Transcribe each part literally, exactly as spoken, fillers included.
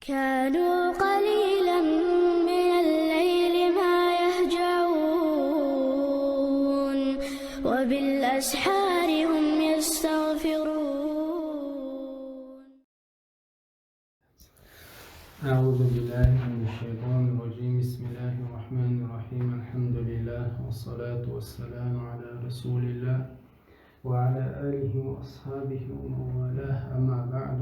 كانوا قليلا من الليل ما يهجعون، وبالأسحار هم يستغفرون. أعوذ بالله من الشيطان الرجيم. بسم الله الرحمن الرحيم. الحمد لله، والصلاة والسلام على رسول الله، وعلى آله وأصحابه ومن والاه. أما بعد.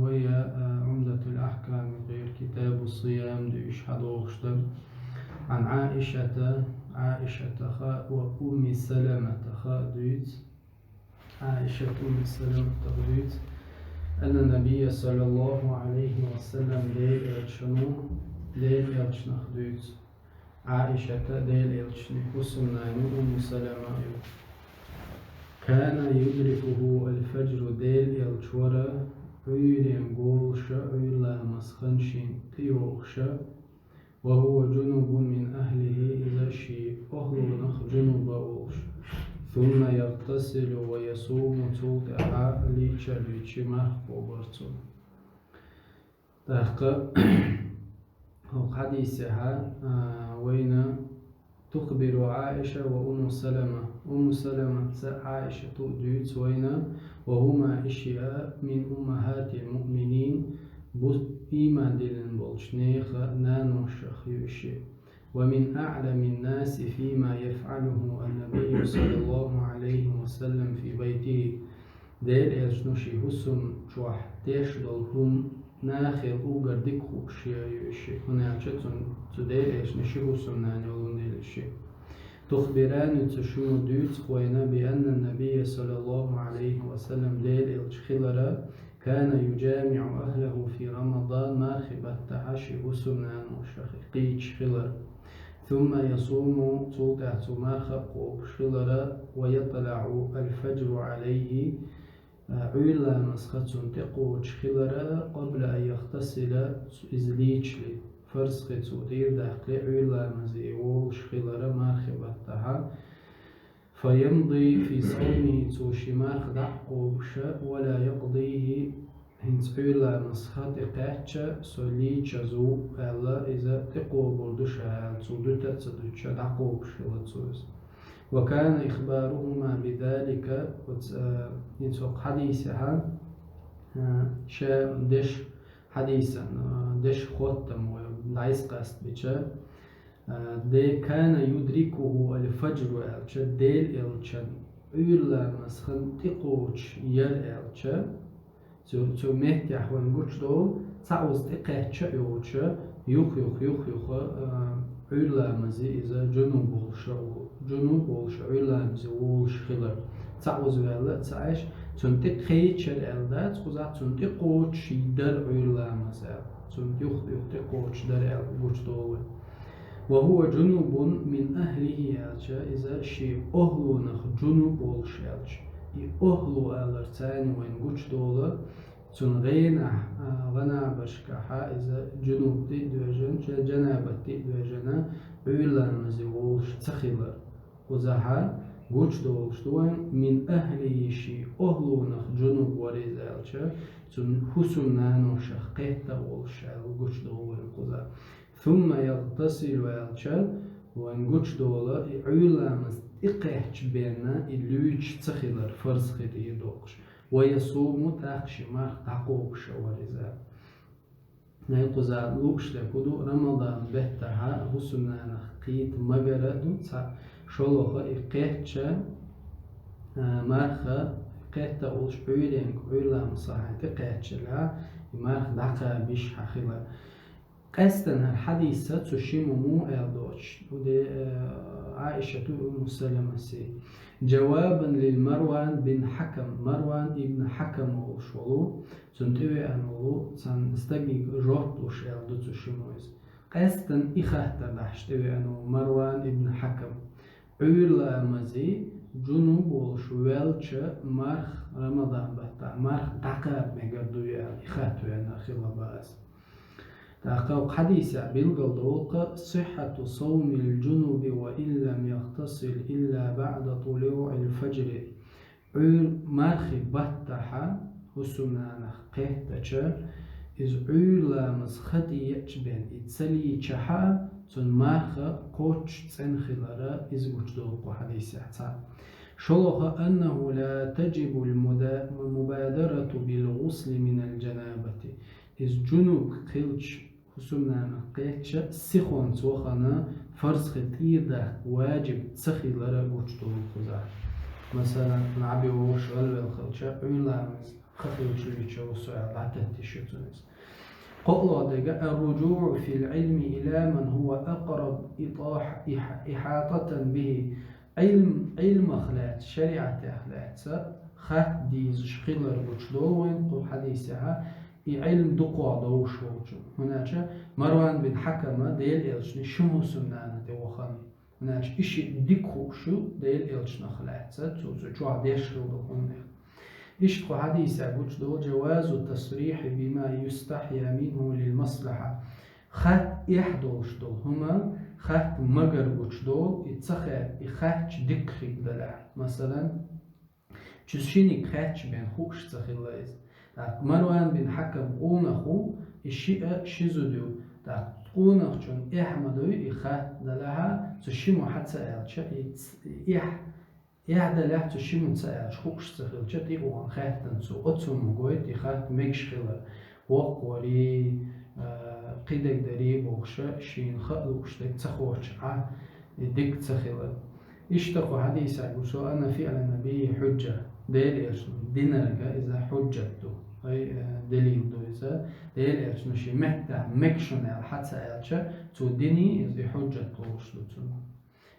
Вай, а, Умдатул Ахкам, гӀийр Китабу Сиям дуьйш хьадохуш дара. Ан Аишата, Аишатах ва Умми Саламатах дуьйцу. Аишат, Умми Саламатах дуьйцу. Анна Набия саллаллаху алейхи ва саллям, Делан элчано, Делан элчанах дуьйцу. Аишата Делан элчанан хӀусамнана ю, Умму Салама ю. Кана юдрикуху аль-фаджру, Делан элча вара Ӏуьйренга волуша, Ӏуьйра ламаза хан шена тӀейогӀуша, ва хува джунубун мин ахлихи, иза шен охӀлунах джунуба волуш. Сумма ягътасилу ва ясуму, цул тӀаьхьа лийча а лийча марха кхобура цунна. ТӀаккха хӀокху хьадисехь, а, вайна тухбиру Аиша ва Умму Салама. Умму Саламаца Аишата дуьйцу вайна, ва хӀума, и шиъ а, мин уммахатил муъминин, бу-, ийман диллина болчу нехан наношах ю и шиъ. Ва мин аъламин наси фима яфъалуху ан-набийю саллаллаху алейхи ва саллям фи байтихи. Делан элчано шен хӀусам чохь деш долу хӀума нахера уггар дика хууш ю и шиъ, хӀунда аьлча цун, цу Делан элчанан ши хӀусамнана йолун дела и шиъ. Тухбирани, цу шино дуьйцу вайна, би анна набийя саллаллаху алейхи ва саллям, Делан элча хилара, кана юджамиъу ахлаху фи Рамадан, мархи баттахь шен хӀусамнаношах кхийча хилар. Сумма ясуму, цул тӀаьхьа цо марха а кхобуш хилара, ва ятлаъу аль-фаджру алейхи, а, Ӏуьйра ламаза хан цунна тӀекхочуш хилара, къабла ан яхтасила, иза лийчале, фарз хи цо тӀедаккхале, Ӏуьйра ламазе волуш хилара мархи баттахь. Фаямди фи саумихи, цо шен марха дӀа а кхобуша, ва ла якъдийхи, хӀинца Ӏуьйра ламаза хан тӀекхаьчча, со лийчаза ву аьлла, иза тӀекхобур ду ша аьлла, цо дуьтур а ца дуьтуша, дӀакхобуш хилла цо иза. Ва кана ихбарухума бидалика, оцу, а, хӀинца хӀокху хьадисехь, а, ша деш хьадисан, а, деш хоттам вай дӀасакъастабича, а, де кана юдрикуху аль-фаджру аьлча, Делан элчан Ӏуьйра ламаза хан тӀекхочуш яра аьлча, цу, цу меттехь вайн гучудолу, цхьаъ иза тӀекхаьчча а йоцуша, юх-юха, юх-юха, а, Ӏуьйра ламазе иза джунуб волуша, джунуб волуша Ӏуьйра ламазе волуш хилар. Цхьаъ иза ваьлла а ца Ӏаш, цунна тӀекхечира аьлла дац, кхузахь цунна тӀекхочуш дара Ӏуьйра ламаз аьлла. Цунна юх-юха тӀекхочуш дара аьлла гучудолу вайн. Ва хува джунубун мин ахлихи аьлча, иза шен охӀлунах джунуб волуш аьлча. И охӀлу алар царна вайн гучудолу, цунна гӀенахь, а, гӀанабашкахьа иза джунуб тӀе а доьжна, джа-, джанабат тӀе а доьжна, Ӏуьйра ламазе волуш ца хилар. Кхузахьа гучудолуш ду вайн, мин ахлихи, шен охӀлунах джунуб вара иза аьлча, цунна хӀусамнаношах кхетта а волуш аьлла гучудолу вайн кхузахь. Сумма ягътасилу аьлча, вайн гучудолу и Ӏуьйра ламаз тӀекхаьчча бен и луьйчуш ца хилар, фарз хи тӀе доккхуш. Ва ясуму, тӀаккха шен марха дӀакхобуш а вара иза. Най кхуза лууш дерг хӀун ду, Рамадан беттахьа хӀусамнанах кхета магар а ду, цхьаъ шолгӀа и кхетча, а, марха кхетта а волуш Ӏуьйренга, Ӏуьйра ламаза хан тӀекхаьччале, и марха дӀакхаба йиш хьан хилар. Къаьстина хӀара хьадиса цу ши мо муха аьлла доцуш, уде, э, Аишату Умму Саламаси. Джавабан лил Марван бин Хьакам. Марван ибн Хьакам волуш волу, цунна тӀевеана волу цхьана стаге жоп луш аьлла ду цу ши мо иза. Къаьстина и хаттар дахьаш тӀевеана волу Марван ибн Хьакам. Ӏуьйра ламазе джунуб волуш ваьлча марха Рамадан баттахь, марха дӀакхаба мегар дуй аьлла, и хатта веана хилла бах иза. ТӀаккха хӀокху хьадисехь билгалдолу-кх сиххьату саумил джунуби ва ин лам ягътасил илла баъда тулуъил фаджри. Ӏуьйра мархи баттахьа, хӀусамнанах кхеттача, иза Ӏуйра ламаз ха тӀееача бен и ца лийчахьа, цун марха кхоччуш цӀена хилара иза гучадолу кху хьадисехь цхьаъ. ШолгӀа, أنه لا تجب المدا- المبادرة بالغسل من الجنابة. Иза джунуб хилча, хӀусамнанах кхеттача, сихонца вахана фарз хи тӀера даккха важиб ца хилара гучадолу кхузахь. Масала, наб вовш гӀалвелла хилча, Ӏуйра ламаз ха хилча лийча ву со аьлла, дӀататтиш ю цунна иза. КхоалгӀа дерг, الرجوع في العلم إلى من هو أقرب إطاح- إح- إحاطة به. Ӏилм-, Ӏилмах лаьцна, шариӀатех лаьцна хатта дезаш хилар гучадолу вайн кху хьадисехь, и Ӏилм дукхох довш волчу. ХӀунда аьлча Марван бин Хьакама Делан элчанан ши хӀусамнана тӀе вахана. ХӀунда аьлча и шиъ дика хууш ю Делан элчанах лаьцна, цо цу чохь деш хилла ду хӀуманех. Иштта кху хьадисехь гучадолу جواز التصريح بما يستحيا منه للمصلحة. Хатта эхь долуш долу хӀума, хатта магар гучадолу, и ца хаьтта, и хаьттича дика хир далахь. Масалан, цу шиниг хаьттича бен хууш ца хилла иза. ТӀаккха Марван бин Хьакам къонах ву, и шиъ а ши зуда ю. ТӀаккха къонахчун эхь ма дуй, и хатта далахьа, цу шимма хьа ца аьлча, и ц-, и эхь Эхь далахь цу шимма ца аьлча, хууш ца хилча, тӀе а вахана хаьттина цо, оцу хӀуманна гойту и хатта мегаш хилар. Воккхаварий, а, кхидерг дарий бохуша, шена хаа лууш дерг ца ховчу Ӏа, и дика ца хилар. Иштта кху хьадисехь гуш ду, أن فعل النبي حجة. Делан элчано динарг иза хьуджат ду. Ай, а, далил ду иза. Делан элчано шен меттехь мегаш хӀума аьлла хьа ца аьлча, цо диний иза и хьуджат луш ду цунна.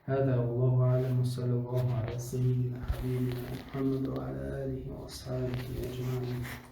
هذا والله أعلم، وصلى الله على سيدنا حبيبنا محمد وعلى آله وأصحابه أجمعين.